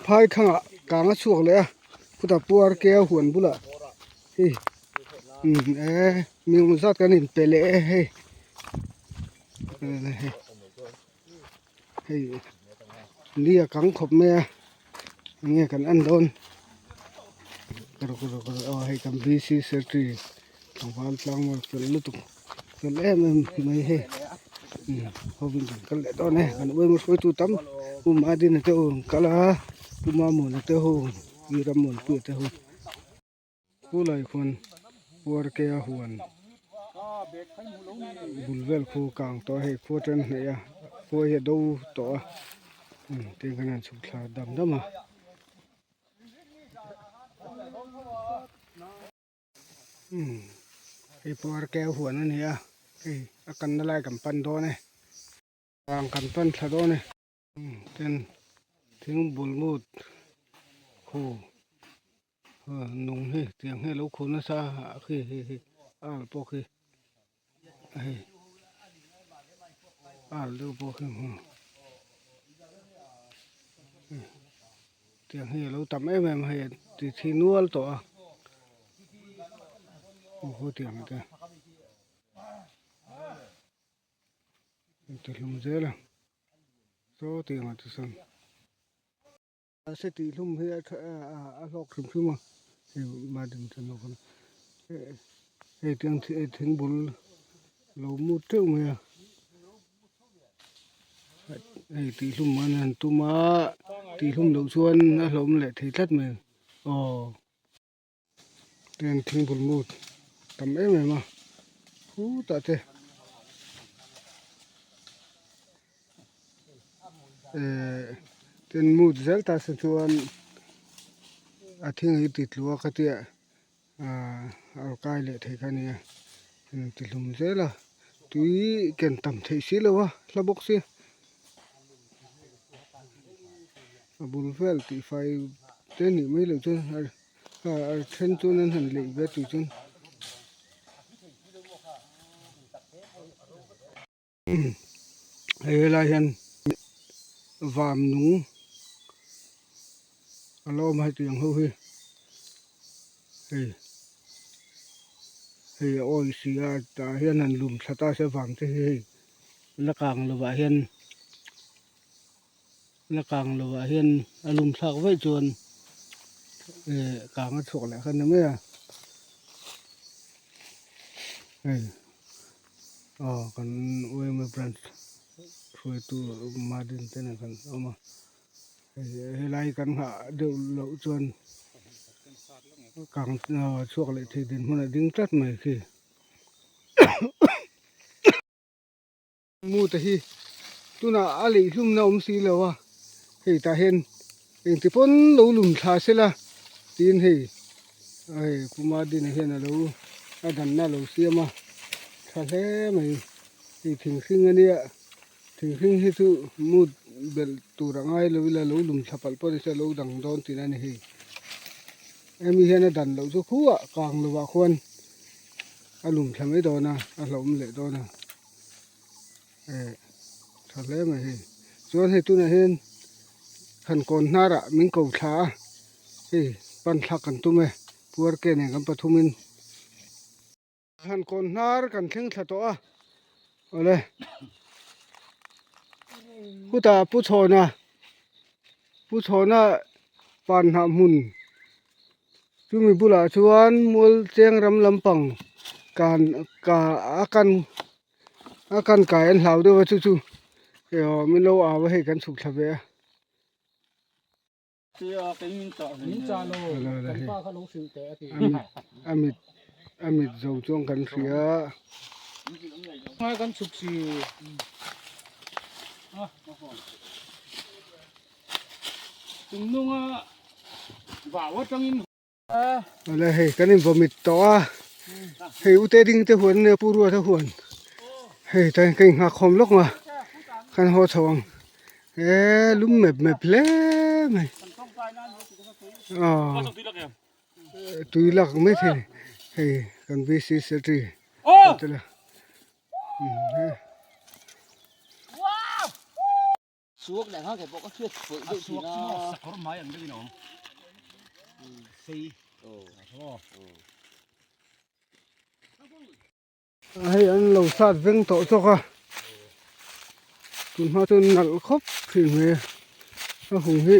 Phai khangah kang a chhuak leh a khutah puar ke a huan bulah hei umm eh mi engemaw zat kan inpe leh e hei hei li a kang khawp mai a enge kan en dawn aw hei kan bc secretary tlangval tlangval fel lutuk fel em em mai hei hovin kan kal leh dawn e kan uaima hruaitu tam pu Madina te ho an kal a pu Mamawna te ho pi Rammuanpuia te ho Pu lai khuan puar ke a huan bul vel khu kang tawh a hei khua tan hnaih a khua hi a do tawh a tin khan an chhuk thla dam dam a. Hei puar ke a huan a ni a hei a kanna lai kan pan dawn e vang kan pan thla dawn e. Tin thing bul mut khu nung hi tiang hi a lo khu nasa a khi hi hi al pawh khi hei al deuh pawh khi tiang hi a lo tam em em a hei ti thi nual tawh a aw haw tiang te. Ti hlum zel a saw tiang ah te sawn se tih hlum hi a tha a hlawk hrim hrim a hei madin chuan a hawn hei tiang thing bul lo mut teuh mai a hei tih hlum an han tum a tih hlum loh chuan a hlauhawm leh thei tlat mai aw. Ten thing bul mut tam em em a khutah te ehh ten mut zel ta se chuan a thing hi ti tlu a ka tia ahh a rawn kai leh thei kha a nia ti hlum zel a tui ken tam theih si lo a hla bawk si a bul vel tih fai te nih mai loh chuan a then chuan an han leih ve tih chuan hei helai hian vam nung a la awm a hetiang ho hi hei hei a awi si a tah hian han lum thla ta se vam te hi hei la kang lovah hian. La kang lovah hian a lum thlak vaih chuan eh kang a chhuak leh kha ni mai a hei aw kan yma branch hruaitu Madin te nen kan awm a hei helai kan nghah deuh loh chuan kang chhuak leh thei dinhmun a ding tlat mai khi. Mu te hi tunah a lei hlumna awm si lo a hei tah hian engti pawn lo lum thla sela tiin hei hei Puma Dina hian a lo a danna a lo siam a tha hle mai hei thing hring a nia thing hring hi chu mut belh tur a ngai lo ila lo lum thla palh pawh ni se a lo dang dawn tih na a ni hei hemi hian a dan loh chu khuah kang lovah khuan a lum thla mai dawn a a hlauhawm leh dawn a. Eh tha hle mai hei chuan hei tunah hian han kawn hnarah min ko thla a hei pan thlak kan tum e puar ke nen kan pathum in han kawn hnar kan thleng thla tawh a awle khutah pu chhawna pu chhawna pan hnah hmun chumi bulah chuan mual cheng ram lampang kan ka a kan a kan kai an hlau deuh a chu chu aw min lo au a hei kan chhuk thla ve a. A mit a mit zo chuan kan hria. Awle hei kan in vawmit tawh a hei ute ding te huan ania pu ruata huan hei ta hian ka in nghak khawm lawk a kan haw chho ang eee lum mep mep hle mai aw tui lak mai thei hei kan VC secretary te la. Suak leh nghal kei pawh ka hriat pawlh deuh thin a. A suak chu maw sakawr hmai ang deuhin a awm. Sei. Aw. Hei an lo sat veng tawh chawk a. Tunhma chuan nalh khawp thin mai a. A hung hi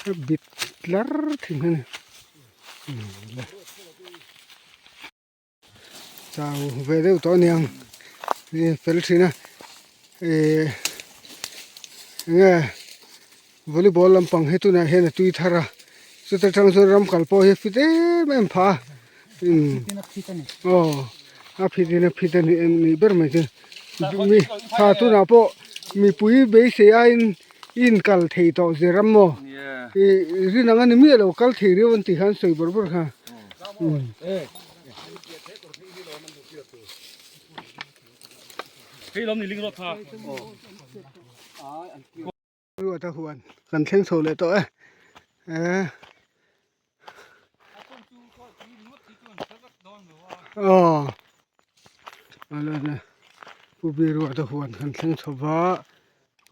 a bit tlar thin a ni. Chau ve deuh tawh aniang ni fel thin a ehh enge volleyball lampang hi tunah hian a tui thar a chuta tang chuan ram kal pawh hi a fit em em phah a umm aw a fit in a fit a nih ber mai chu mi tha tunah pawh mipui beisei aiin i inkal thei tawh zir ram maw ih rin ang a ni miah lo kal thei riau an tih khan sawi bawrh bawrh kha umm. Ruat a huan kan thleng chho leh tawh e eh aw a pu bi ruat a huan kan thleng chho va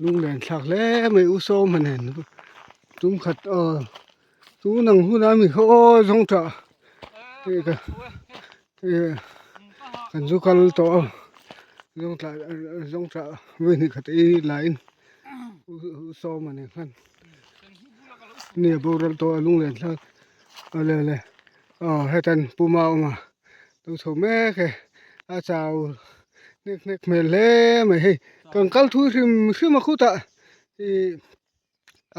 lunglen thlak hle mai u sawm a nen tum khat aw tun ang hunah mi kha aw zawng tah kan zu kal tawh a zawng tah zawng tah vawi hnih khat ei laiin u sawm a nen khan ni a boral tawh a lunglen thlak awle awle aw hetan puma a awm a lo chho mek e a chau hnek hnek hmel hle mai hei kan kal thui hrim hrim a khutah ih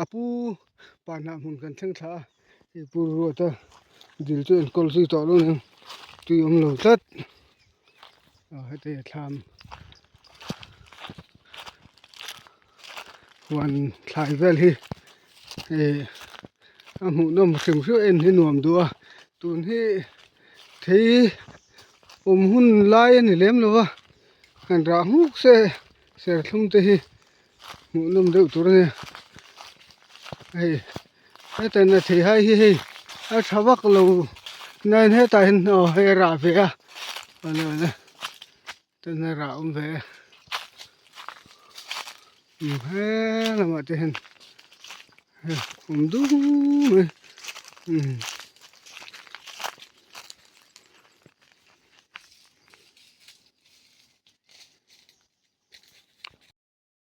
a pu panhnah hmun kan thleng thla a hei pu ruata dil chu enkawl zui tawh lo aniang tui awm lo tlat aw heti a thlam huan thlai vel hi ih a hmuhnawm hrim hrim en hi nuam duh a tun hi thei awm hun lai a ni lem lo va han rah nghuk se serthlum te hi. Hmuhnawm deuh tur a ni hei heta na thei hai hi hei a tha vak lo nain hetah hian aw hei a rah ve a awle awle chuan a rah awm ve a umm he lamah te hian hei awm dum mai umm.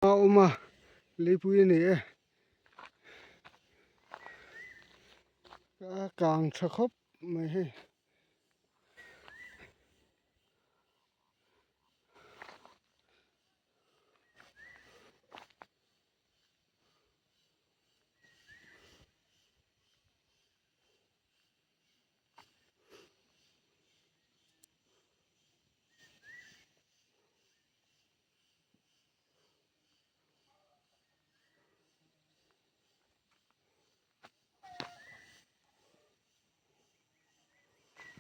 A awm a leipui a ni e a kang tha khawp mai hei.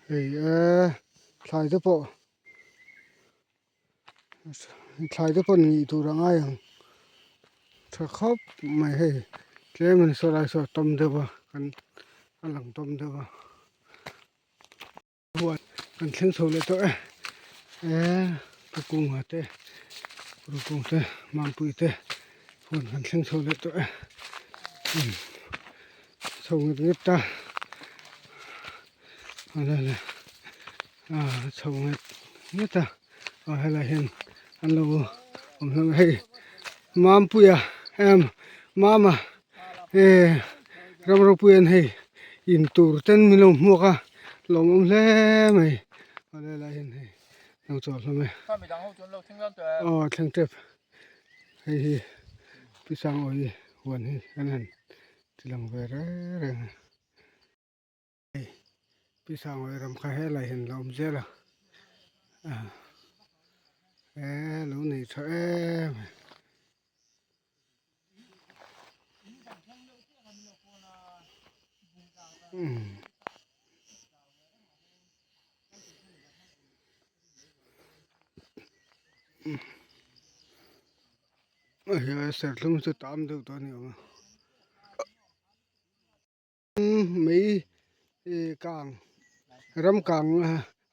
Hei e thlai te pawh thlai te pawh nih tur a ngai ang tha khawp mai hei tlem in saw lai saw a tawm deuh a kan a lang tawm deuh a. Huan kan thleng chho leh tawh e eh pu kunga te ru kung te mampui te huan kan thleng chho leh tawh e umm chho nget nget ta awle le ah chho nget nget a aw helai hian an lo awm hlawm a hei mampuia em mama eh ram ropui an hei in tur ten min lo hmuak a lawmawm hle mai a laiah hian hei lo chawh hlawm e aw thleng tep hei hi pi sangawi huan hi kan han ti lang ve reng reng a hei pi sangawi ram kha helai hian a lo awm zel a ah he lo nei tha em. Serthlum chu tam deuh tawh a ni awm a mei ih kang ram kang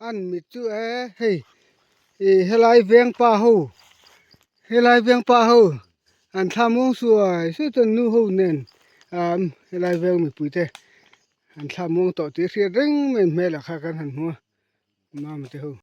an mit chu e hei ih helai veng pa ho. Helai veng pa ho an thla muang suai suai chuan nu ho nen ah helai veng mipui te an thla muang tawh tih a hriat reng mai hmel ah kha kan han hmu a mama te ho.